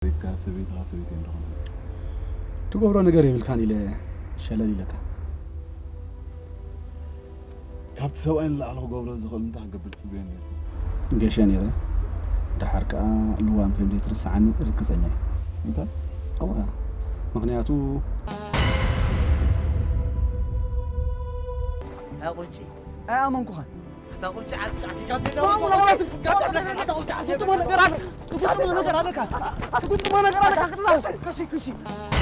ሪካ ሰበይትኻ ሰበይተይ እንደኾነ ትገብሮ ነገር የብልካን ኢለ ሸለል ኢለካ። ካብቲ ሰብኣይ ንላዕሊ ክገብሮ ዝኽእል እንታይ ክገብር ጽበዮ ነይሩ? ገሸ ነይረ። ደሓር ከኣ ልዋም ከም ዘይትርስዓኒ ርግጸኛ እየ። እንታይ? እወ። ምኽንያቱ ኣያ ቁርጪ፣ ኣያ ኣመንኩኻን። ኣታ ቁርጪ ዓዲ ዓዲ ካብ ደጋ ትፈልጥሞ ነገር ኣለካ፣ ትፈልጥሞ ነገር ኣለካ፣ ትፈልጥሞ ነገር ኣለካ። ክሲ ክሲ ክሲ